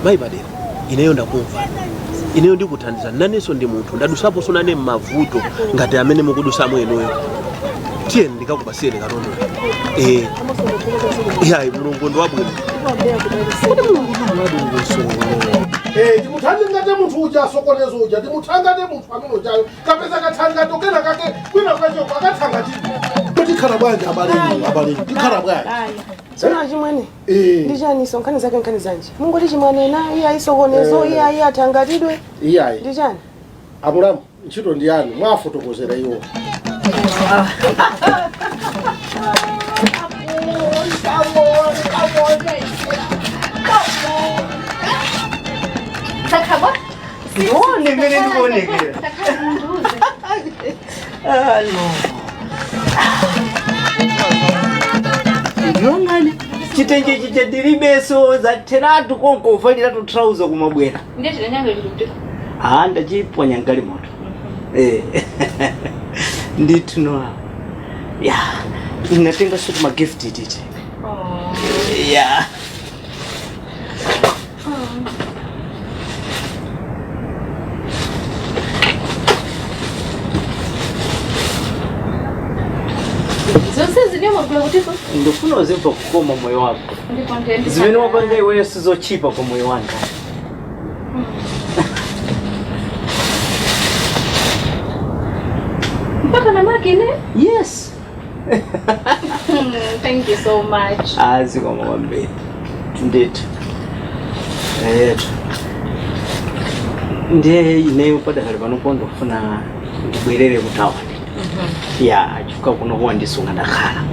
Mayi Padera, ineyo ndakumvani, ineyo ndikuthandizani. Nanenso ndi munthu, ndadusaponso nane m'mavuto ngati amene mukudusamo inuyo. Tiyeni ndikakupasireni katundu. Iyayi, Mulungu ndi wabwino. Kodi Mulungu ndi wadongosolo? Timuthangate munthu uja, asokonezo uja, timuthangate munthu amene ujayo. Kapeza kathangato kena kake kwina kwachoko, akathangatidwe. Tikhala bwanji, abaleni? Abaleni, tikhala bwanji? Tsono achimwene, ndi chani? Nkhani zake nkhani zanji? Mungoti chimwanena iye ayisokonezo, iye ayi athangatidwe. Iyayi. Ndi chani? Amulamu, ntchito ndi yanu, mwafotokozera iwo. Takhabwa. Ndione mmene ndikuonekera. Ah, no. Ndiyong'ane chitenje chicha, ndilibeso, zatheratu konko, uvaliratu trouser kumabwera. Ndiye chitenyange chikuti. Ah, ndachiponya mgalimoto. Ndithu no, ya, natenga suti, ma gift titi. Ya. Zonse zine mwagula kutiko? Ndifuna uzimva kukoma moyo wako. Ndipo ndiye. Zimene wapanga iweyo sizochipa pa moyo wanga. Mpaka na makine? Yes. Thank you so much. Azikoma kwambiri ndithu. Etu, ndiye ineyo padakali panopo ndikufuna ndibwerere ku town, ya, chifukwa kuno kuwa ndisunga ndakhala,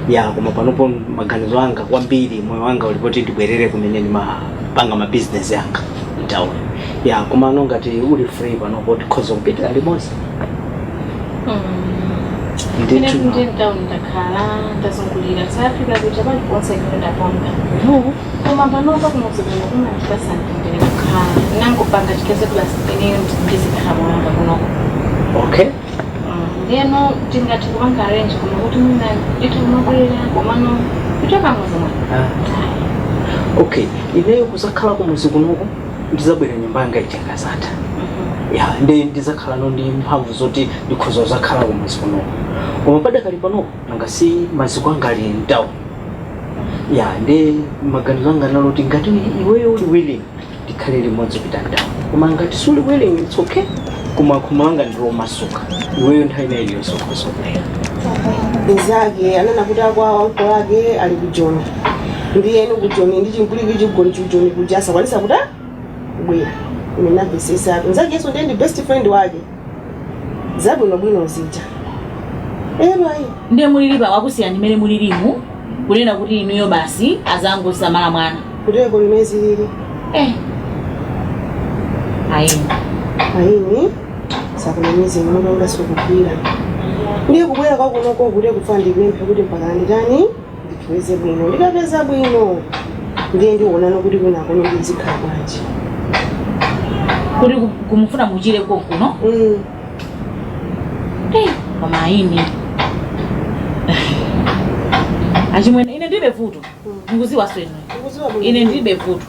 ya, koma panopo maganizo anga kwambiri, moyo wanga ulipoti ndibwerere kumene ndimapanga ma business yanga mtown, ya. Koma ano ngati uli free panopo, tikhoza kupitira limodzi. Ine Ndithu. ndi mtown ndakhala, ndazungulira South Africa kuja, paliponse ine ndaponda. Koma panopa kumudzi kuno kumandipasa mtendere kukhala nangopanga chikeze plus ineyo ndizikhala mwanga kunoko. Ndiyeno tingathe kupanga arrange koma kuti mwina ndithu kumabwerera, komano kuchoka muzi mwa. Ah. Okay, ineyo kuzakhala kumuzi kunoko, ndizabwera nyumba yanga ichenga zatha, ya, ndi ndizakhala no ndi mphamvu zoti ndikhoza kuzakhala kumuzi kunoko. Koma padakali panopo, nanga si maziko anga ali mtown, ya, ndi maganizo anga naloti ngati iweyo uli willing, tikhale limodzi kupita mtown. Koma ngati suli willing, it's okay. Koma khomo langa ndilomasuka, iweyo nthawi ina iliyonse ukhoza kubwera. Nzake anana kuti akwawo ankolo ake ali ku Joni, ndiyeni ku Joni ndi chimkuliki chigoni chu Joni kuja, asakwanisa kuti kubwera. Ine namvesesatu. Nzake yeso ndiye ndi best friend wake, zabwinobwino zija ero ayi. Ndiye mulilipa wakusiyani mmene mulilimu, kunena kuti inuyo basi azangosamala mwana? Kuteko limene zilili. Ayini. Ayini, sakunamizeni, mutonga sikugwira. Ndiye kubwera kwakunoko kuti kufa, ndipemphe kuti mpaka nditani, ndipeze bwino. Ndikapeza bwino, ndiye ndionano kuti kwinakono ndizikhala bwanji. Kuti kumufuna muchire konkuno? Mm. Koma ayini, achimwene, ine ndilibe vuto, mukuziwa swenu. Ndikuziwa bwino. Ine ndilibe vuto.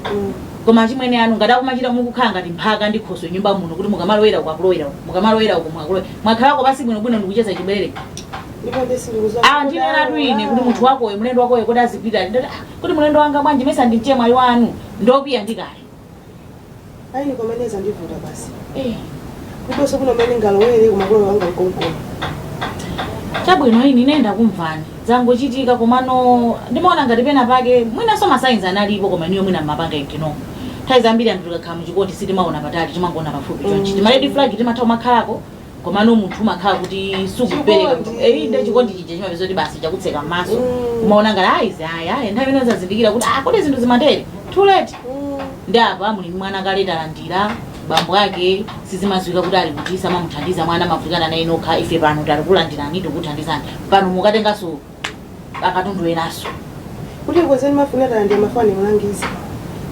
Koma achimwene anu ngati akumachita, mukukhala ngati mphaka ndi khoswe nyumba muno, kuti mukamalowera uku akulowera uku, mukamalowera uku mukakulowera, mwakhalako pasi bwinobwino ndikucheza chibwerere? Ndipo ndisindikuziwa. Ah, ndinenatu ine kuti munthu wakoyo, mlendo wakoyo, kodi azipita? Ndati, "Ah, kuti mlendo wanga bwanji? Mesa ndimche mwali wanu ndokwiya ndikale." Ayini, komaneza ndivuta basi. Kutonso kuno mene ngalowere kumakolo wanga mkonkono. Chabwino ine ndakumvani, zangochitika. Komano ndimaona ngati pena pake mwinanso ma signs analipo, koma inuyo mwina mmapanga ignore. Nthawi zambiri anthu tikakhala muchikondi sitimaona patali, timangoona pafupi chonchi. Tima red flag timatha kumakhalako, komano munthu umakhala kuti sukupereka. Chikondi. Nde chikondi chija chimapeza kuti basi chakutseka m'maso. Mm. Umaona ngati ayizi ayi ayi, nthawi imene zazindikira kuti, ah, kodi zinthu zimatere, too late. Ndi apa muli mwana kale, talandira bambo ake, sizimadziwika kuti ali kuti, samamuthandiza mwana, mavutikana naye nokha. Ife pano talikulandirani, tikuthandizani pano, mukatenganso akatundu enaso. Kuti ikozeni mafuna talandira mafani, mulangizi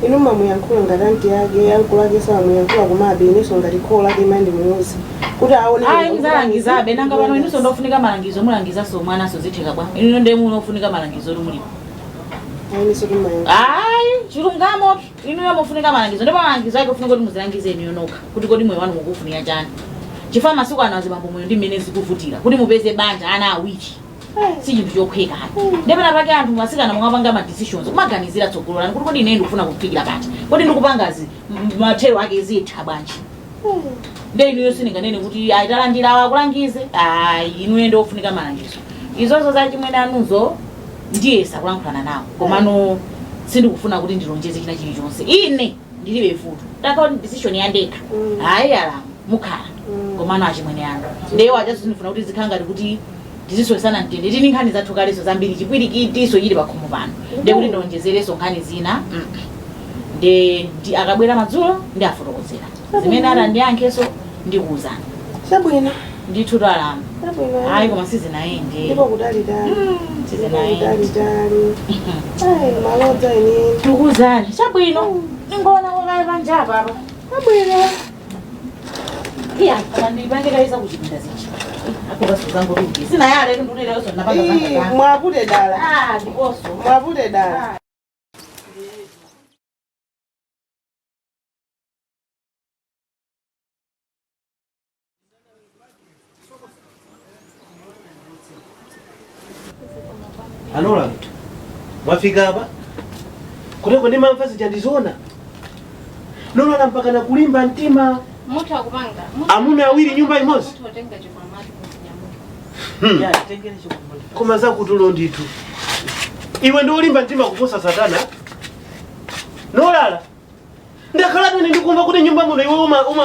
inu mamuyankhula ngati anti yake, ankulu ake samamuyankhula, komabe inenso ngati kholo lake imene ndimuuze kuti aone. Ayi, muzalangizabe. Nanga pano inunso ndofunika malangizo, mulangizaso mwanaso zitheka bwa? Inu ndiye munofunika malangizo oti mulipo. Ayineso timayankhula. Ayi, chilungamo inuyo mufunika malangizo, ndipo malangizo ake ufunika kuti muzilangize inuyo nokha kuti kodi moyo wanu mukufunika chani, chifukwa masiku ano azibambo moyo ndi mmene zikuvutira kuti mupeze banja ana awiri si chinthu chokhweka. Ndepena pake anthu masikana mukapanga ma decisions kumaganizira tsogolo lanu kuti kodi ine ndikufuna kufikira pati, kodi ndikupangazi mathero ake zitha bwanji. Nde inuyo sindinganene kuti ayi, talandira awa akulangize. Ayi, inuyo ndi ofunika malangizo. Izozo zachimwene anuzo ndiyesa kulankhulana nawo, komano sindikufuna kuti ndilonjeze china chilichonse. Ine ndilibe vuto, takaona decision yandekha. Hayi, alamu mukhala, komano achimwene anu ndewo achazo sindifuna kuti zikhala ngati kuti tizisowesana mtendere. Tini nkhani zathu kaleso zambiri, chipwirikitiso chili pakhomo pano, nde kuti ndonjezereso nkhani zina. Nde ndi akabwera madzulo ndi afotokozera zimene atandiyankheso, ndikuwuzani. Chabwino. Ndithu twalamu. Chabwino. Hayi, koma sizinayende. Ndipo kutalitali. Sizinayende. Kutalitali. Ayi, malodza ineni. Tikuwuzani. Chabwino, ningoona kokaye panja apa. Chabwino. Iya, koma ndipange kaisa kuchipinda zichi akukasuzangotuki sinayale ndikulereso napanga Ii, zanga. mwapute dala. Ah, ndiponso. Mwapute dala. Anola, mwafika apa kuteko ndimamva zija ndizoona nolola mpaka nakulimba mtima. Mutu akupanga. Amuna awiri nyumba imodzi. Mutu otenga chikwamatu kunyamuka. Ya, tengere chikwama. Koma zakutulo ndithu, iwe ndiolimba mtima kuposa satana. Nolala, ndakhalatu ine ndikumva kuti nyumba muno iwe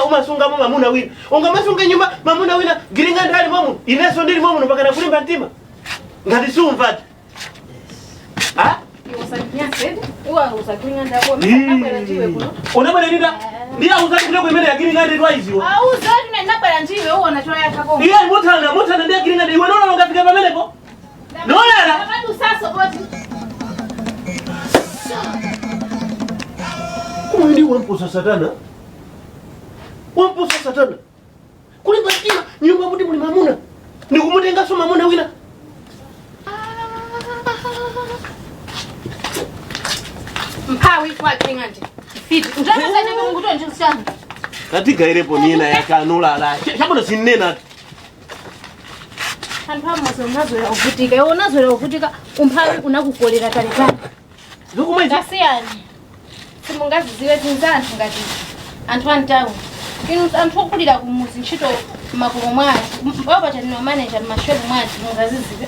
umasungamo mamuna wina. Ungamasunge nyumba mamuna wina, giringa ndali mwamuno, inenso ndili mwamuno, mpaka nakulimba mtima ngati siumvati? Ah? Iwe usakinyase. Iwe usakinya ndako. Mimi nakwera njiwe kuno. Unabwera nita ndiyauza kuti imene yagiringa ndi twaiziwa. Auza ati nakwera njiwe uona choya kako. Iye muthana muthana ndi yagiringa ndi iwe. Nolala, ungafika pamenepo, Nolala. Abadu saso boti. Uyu ndi wamposa satana, wamposa satana. Kulimba mtima nyumba kuti muli mamuna ndikumutenganso mamuna wina. Mphawi kwa kingandi. Fiti. Njana sanje munguto njusana. Katigairepo nina yakanolala chabuno sinnena. Anthu amozi unazoera kuvutika. Iwe unazoera kuvutika, umphawi unakukolera kale kale. Zokumwezi. Ngasiyani. Simungaziziwe zinza anthu ngati anthu antawu. Inu anthu okulira kumuzi, ntchito makulo mwathu. Wapata ndino manager m'mashopu mwathu, mungaziziwe.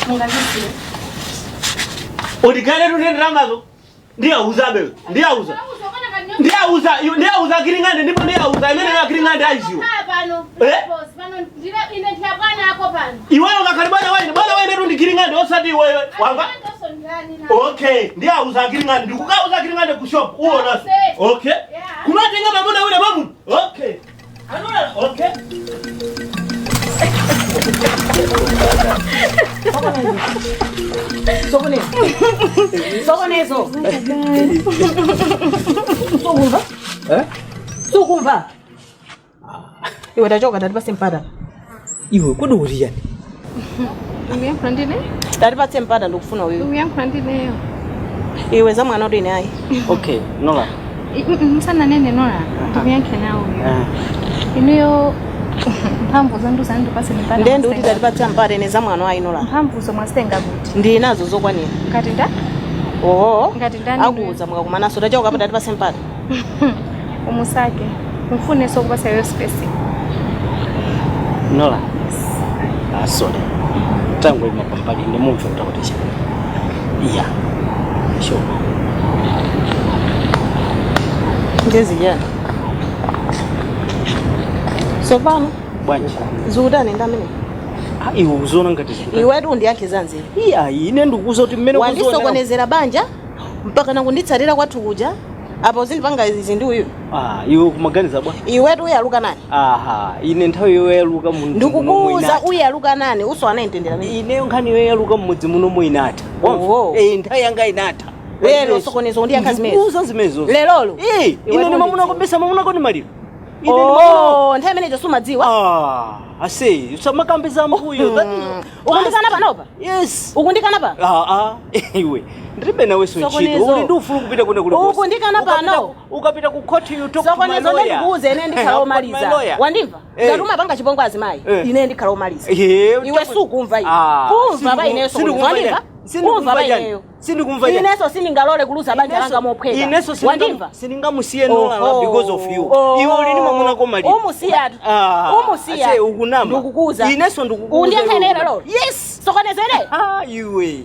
Mungaziziwe. Utigairetu ndendalamazo, ndiyauzabe, ndiyauza, ndiyauza, ndiyauza akiringande, ndipo ndiyauza imene akiringande aiziwa. Pano. Eh? Boss, pano ndine ine ndiyabwana ako pano. Iweyo ngakhale bwana waine, bwana wainetu ndikiringande, osati iweyo wanga. Okay, ndiyauza akiringande, ndikukauza akiringande ku shop uonaso. Okay, kumatenga mamuna wina mamuno. Okay, Anolala, okay. Sokonezo. Sokonezo. Sukumva? Eh? Sukumva? Iwe tachoka, tatipatse mpata. Iwe kodi kuti chani? Uyankhula ndine? Tatipatse mpata, ndikufuna uyu. Uyankhula ndineyo. Iwe za mwana kuti ine ayi. Okay, Nola. Msananene Nola, ndikuyankhe nawo uyo. Ah. Inuyo mphamvu zonduza ndipase mpata. Ndiye ndikuti tatipatsa mpata, ine za mwano ayi Nola. Mphamvu zomwe azitenga kuti? Ndili nazo zokwanira. Ngati nda? Oho. Ngati ndani? Akuuza mukakumanaso. Tachoka apo, tatipatse mpata. Umusake. Umfune sokupasa iyo space. Nola. Ah, sorry. Tangu ima pambali ndimumve kuti akuti chani. Iya. Sure. Ndezijani sopano? Bwanji? Zikutani ndi amene? Ah, iwe uziona ngati zikuti. Iwetu undiyankhe zanziri. Iya, ine ndikuuza kuti mmene kuziona. Wandisokonezera banja mpaka nakunditsatira kwathu kuja, apa uzindipanga izi ndi uyu. Ah, iwe kumaganiza bwa. Iwetu uyaluka nani? Aha, ine nthawi yoyaluka munthu. Ndikukuuza, uyaluka nani? Uso anayitendera mene. Ineyo nkhani yoyaluka mmudzi muno muinatha. Oho. Eh, nthawi yanga inatha. Lero sokonezo undiyankha zimenezo? Ndikuuza zimenezo. Lerolo? Eh, Iwe ine ndi mamuna ndidziwa. kubisa mamuna kodi maliro. Ine ndi mwamuna wako. Oh, nthawi imeneyo sumadziwa. Ah, ase usamakambe za mbuyo. Ukundikana panopa? Yes. Ukundikana pa? Ah, ah, iwe ndilibe nawenso ntchito. Sokonezo. Uli ndi ufulu kupita kwina kulikonse. Ukundikana pano. Ukapita ku court, you talk to my Sokonezo, lawyer. ndikuuze, ine ndikhala I've got my omaliza. lawyer. Wandimva? Eh. Ngati umapanga chipongwe azimayi, Eh. ine ndikhala omaliza. Eh, Iwe sukumva iwe. Ah, Kumva pa ineyo, Sokonezo. sindikumva Wandimva? chani. Kumva Sindikumva pa chani. ineyo. Sindikumva chani. Ineso sindingalole kuluza banja langa mophweka. Ineso Wandimva? sindingamusiye Nola Oho. because of you. Oh. Iwe uli ndi mwamuna koma lino. Umusiyatu. Ah, Umusiya. ase ukunama. Ndikukuuza. Ineso ndikukuuza. Undiyankha iwe ine ukunama. lero? Yes. Sokonezere. Ah, iwe.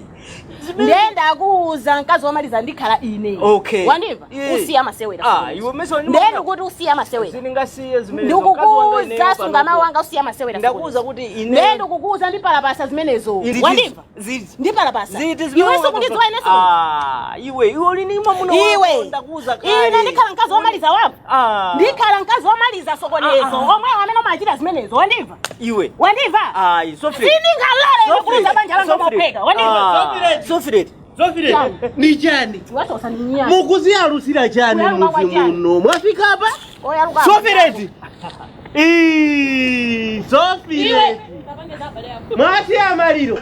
Ndenda kuuza, mkazi womaliza ndikhala ine. Okay. Wandimva? Yeah. Usiya masewera. Ah, iwe meso Ndeni kuti usiya masewera. Sindingasiye zimene. Mkazi wanga ineyo Ndikukuuza, sunga panopo. mawu anga, usiya masewera. Ndakuuza kuti ine Ndeni ndikukuuza, ndipalapasa zimenezo. Wandimva? Ziti. Ndipalapasa. Ziti zimene Iwe umapasa. sukundidziwa ineso. Ah, iwe iwe uli ndi mwamuna wako, Iwe. ndakuuza kale. Ine ndikhala mkazi womaliza wapo. Ah. Ndikhala mkazi womaliza, Sokonezo. Ah, ah. Omwewo amene umachita zimenezo. Wandimva? Iwe. Wandimva? Ah, Sofred. Sindingalole ine kuluza banja langa mophweka. Wandimva? Ah, Sofred. Sofire, ni chani? Iweso usandinyanya. Mukuziyalusira chani Kuyaluka muzi kwa chani? muno? Mwafika apa? Oyaluka. Sofireti. Ii, Sofireti. Mwasiya maliro.